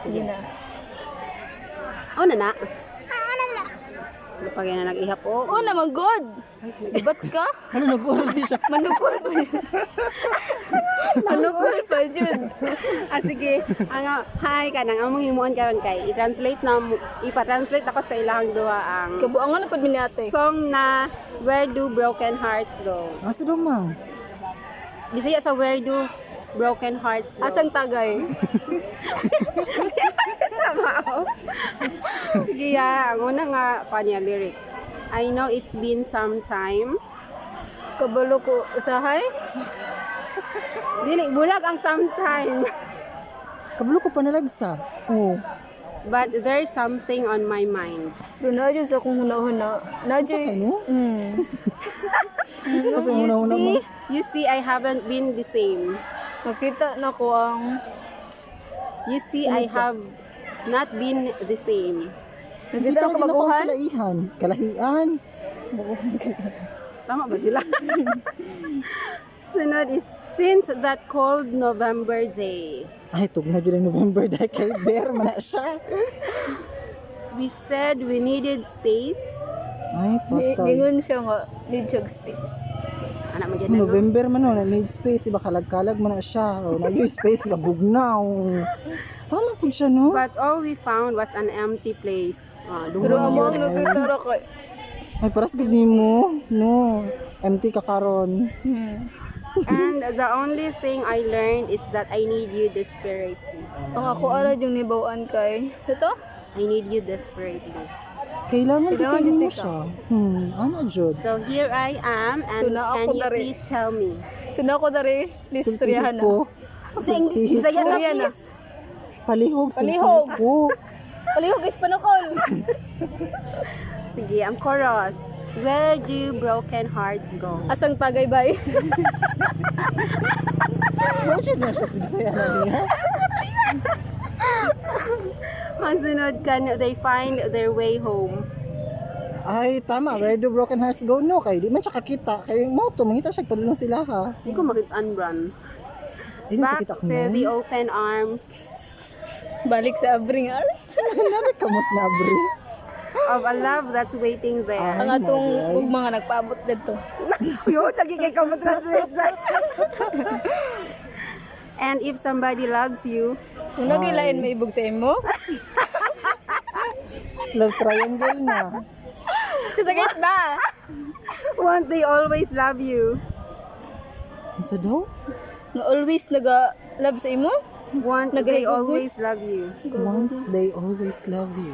Sige na. Oh, na na. Ano pa na nag-ihap oh. Oh, naman good. Ba't ka? Ano, nag-oral din siya. Manukol pa yun. Manukol pa yun. Ah, sige. Ano, hi kanang among himuon karon kay i-translate na ipa-translate ako sa ilang duha ang Kabuangan na pud mi ni ate. song na "Where Do Broken Hearts Go?" Asa daw, mang? Bisaya sa "Where Do Broken Hearts Go?" Asang tagay? Tama ako. Sige ya, ang una nga pa niya lyrics. I know it's been some time. Kabalo ko usahay? Dili bulag ang sometime. Kabalo ko panalagsa. Oh. But there's something on my mind. Pero na dyan sa akong huna-huna. Na Sa dyan. kanyo? Kasi kasi You una-una mo. see, you see, I haven't been the same. Makita na ko ang You see, I have not been the same. Nakita ko lagi na ako ang kabaguhan. Kalahian. Kalahian. Tama ba sila? Sunod is, since that cold November day, Ay, tugnaw dyan ang November dahil kay Bear man na siya. We said we needed space. Ay, patay. Ningon siya nga need siya og space. Anak mo dyan na, no? November man no, na need space, iba kalag-kalag man na siya. O, na yung space, iba bugnaw. Tama po siya, no? But all we found was an empty place. Ah, Pero dumo. amo ang nakita ra kay. Ay, paras gud nimo. No. Empty ka karon. And the only thing I learned is that I need you desperately. Ang ako ara yung nibawan kay. Ito? I need you desperately. Kailangan ko Kailangan kayo mo jud ka. siya. Ano jud? So here I am, and So, naa can ako you dari. please tell me? So na ko dari listoryahan na. Sultihi ko. Sultihi Bisaya sa Istorya na. please. Palihog, sultihi Palihog. ko. Palihog is panukol. Sige, ang chorus. Where do broken hearts go? Asang tagay bay? Mo jud na siya sa Bisaya na niya. Ang sunod, can they find their way home? Ay, tama. Where do broken hearts go? No, kay di man siya kakita. Kay mo to, mangita siya padulong sila ha. Hindi ko makita brand. Di na Back kakita ko to no. the open arms Balik sa abring arms. Nana kamot na abri. Of a love that's waiting there. Ay, Ang atong Maray. ug mga nagpaabot didto. Yun, lagi kay ka translate. And if somebody loves you, Kung nagilain maibog sa imo. Love triangle na. Kasakit ba? Won't they always love you? Unsa daw? Nga always naga love sa imo? Won't they Nagahigog mo? always love you? Won't they always love you?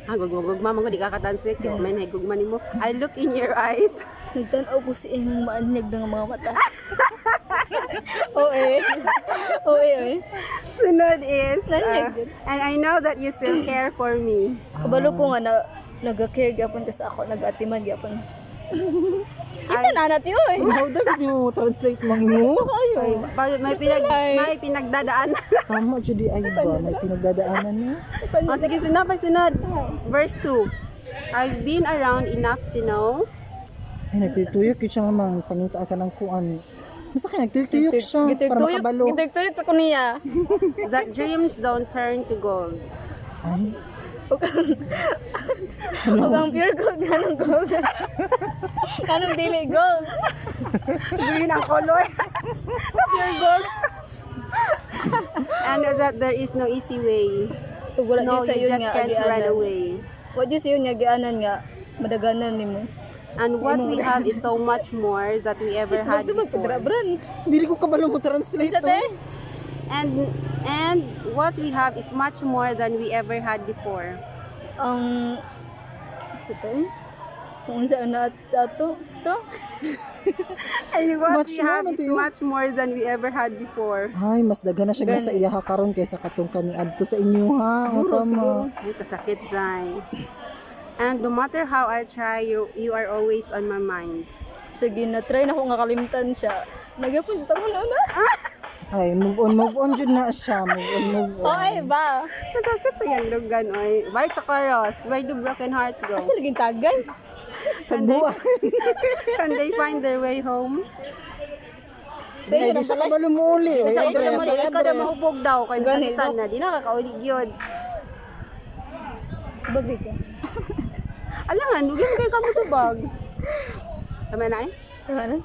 Ah, gugma mo di ka ka-translate kay may nahigugma nimo. I look in your eyes. Nagtan-aw ko sa imong maanyag ng mga mata. Oo eh. Oo eh. Sunod is, Nanyag din. and I know that you still care for me. Kabalo ko nga na nag-care gyapon ka sa ako, nag-atiman gyapon. Kita na natin oy. How da gid mo translate mang no? Ayo. May pinagdadaan. Tama jud di ay ba may pinagdadaanan niya. Oh, sige, sunod pa, sunod. Verse 2. I've been around enough to know Ay nagtutuyok yun siya mang pangita ka ng kuan. Basta kay nagtutuyok siya para makabalo. Gituyok ko niya. That dreams don't turn to gold. Ay, Ug ang pure gold ganong gold. Kanong dili gold. Green ang color. Pure gold. And that there is no easy way. Ug wala No, jud sa you yun just nga can't run agianan. away. Wa jud sa yun nga agianan nga madaganan nimo. And what we have is so much more that we ever had Tubag before. tubag bran. dili ko kabalo mo translate. Sa te? Oy. And what we have is much more than we ever had before. Ang sa te? Kung unsa na sa ato to? And what Much we have more, is Mateo. much more than we ever had before. Ay, mas daghan na siya nga sa iyaha karon kaysa katong kani adto sa inyo ha. O, Siguro, tama. siguro. Ay, kasakit, Zay. And no matter how I try, you are always on my mind. Sige na try na ko nga kalimtan siya. Nagyapon siya sa akong na. Ay, move on jud na siya. Move on, move on. Oy ba? Kasakit sa iyang lugan, oy. Balik sa chorus. Where do broken hearts go? Asa laging tagay? Tagbuan. Can they find their way home? Sa inyo Ay, di na siya balay. kabalo muuli. May Sa address, ikaw may ikaw daw address. mahubog daw kay Gani, nasakitan na di na kakauli gyud. Bagay ka. Alangan, huwag kay kamo tubag. Tama na eh. Tama na.